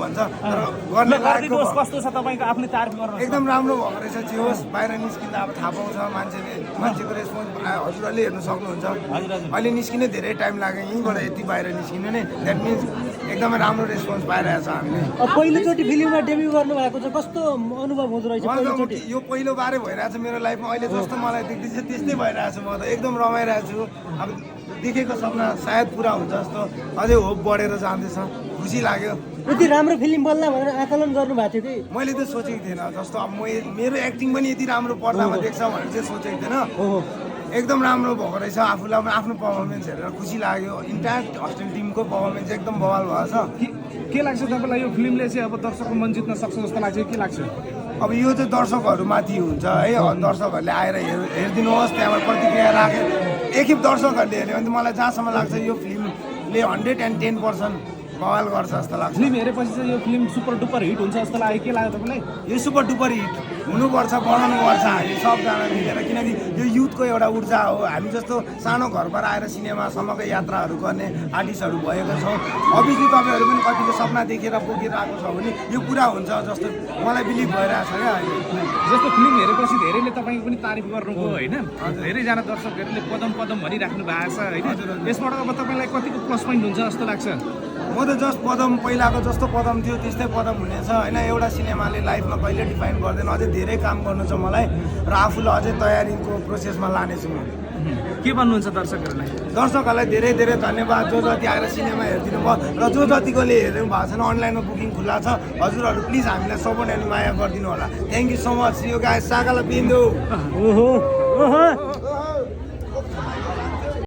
भन्छ तर गर्ने लायकको कस्तो छ तपाईँको आफ्नो तारिफ गर्नु एकदम राम्रो भएको रहेछ जे होस् बाहिर निस्किँदा अब थाहा पाउँछ मान्छेको रेस्पोन्स हजुरहरूले हेर्नु सक्नुहुन्छ अहिले निस्किने धेरै टाइम लाग्यो यहीँबाट यति बाहिर निस्किनु नै द्याट मिन्स एकदमै राम्रो रेस्पोन्स पाइरहेको छ हामीले पहिलोचोटि फिल्ममा डेब्यु गर्नुभएको छ कस्तो अनुभव हुँदो रहेछ पहिलोचोटि यो पहिलो बारे भइरहेको छ मेरो लाइफमा अहिले जस्तो मलाई देख्दैछ त्यस्तै भइरहेको छ म त एकदम रमाइरहेको छु अब देखेको सपना सायद पुरा हुन्छ जस्तो अझै होप बढेर जाँदैछ खुसी लाग्यो यति राम्रो फिल्म बन्ला भनेर आकलन गर्नुभएको थियो कि मैले त सोचेको थिएन जस्तो अब मेरो एक्टिङ पनि यति राम्रो पर्दामा देख्छ भनेर चाहिँ सोचेको थिएन एकदम राम्रो भएको रहेछ आफूलाई आफ्नो पर्फर्मेन्स हेरेर खुसी लाग्यो इन्टायर हस्टेल टिमको पर्फर्मेन्स एकदम बवाल भएको छ के लाग्छ तपाईँलाई यो फिल्मले चाहिँ अब दर्शकको मन जित्न सक्छ जस्तो लाग्छ के लाग्छ अब यो चाहिँ दर्शकहरूमाथि हुन्छ है दर्शकहरूले आएर हेरिदिनुहोस् त्यहाँबाट प्रतिक्रिया राखेर एकखेप दर्शकहरूले हेऱ्यो भने मलाई जहाँसम्म लाग्छ यो फिल्मले 110% बवाल गर्छ जस्तो लाग्छ फिल्म हेरेपछि चाहिँ यो फिल्म सुपर डुपर हिट हुन्छ जस्तो लाग्यो के लाग्यो तपाईँलाई यो सुपर डुपर हिट हुनुपर्छ बनाउनुपर्छ हामी सबजना मिलेर किनकि यो युथको एउटा ऊर्जा हो हामी जस्तो सानो घरबाट आएर सिनेमासम्मको यात्राहरू गर्ने आर्टिस्टहरू भएको छौँ अभियसली तपाईँहरू पनि कतिको सपना देखेर बोकेर आएको छ भने यो पुरा हुन्छ जस्तो मलाई बिलिभ भइरहेको छ क्या अहिले जस्तो फिल्म हेरेपछि धेरैले तपाईँको पनि तारिफ गर्नुभयो होइन धेरैजना दर्शकहरूले पदम पदम भनिराख्नु भएको छ होइन यसबाट अब तपाईँलाई कतिको प्लस पोइन्ट हुन्छ जस्तो लाग्छ म त जस्ट पदम पहिलाको जस्तो पदम थियो त्यस्तै पदम हुनेछ होइन एउटा सिनेमाले लाइफमा कहिले डिफाइन गर्दैन अझै धेरै काम गर्नु छ मलाई र आफूलाई अझै तयारीको प्रोसेसमा लानेछु म के भन्नुहुन्छ दर्शकहरूलाई धेरै धेरै धन्यवाद जो जति आएर सिनेमा हेरिदिनु भयो र जो जतिकोले हेर्नु भएको छैन अनलाइनमा बुकिङ खुल्ला छ हजुरहरू प्लिज हामीलाई सपोर्ट अनि माया गरिदिनु होला थ्याङ्क यू सो मच यो गाई सागाला बिन्दु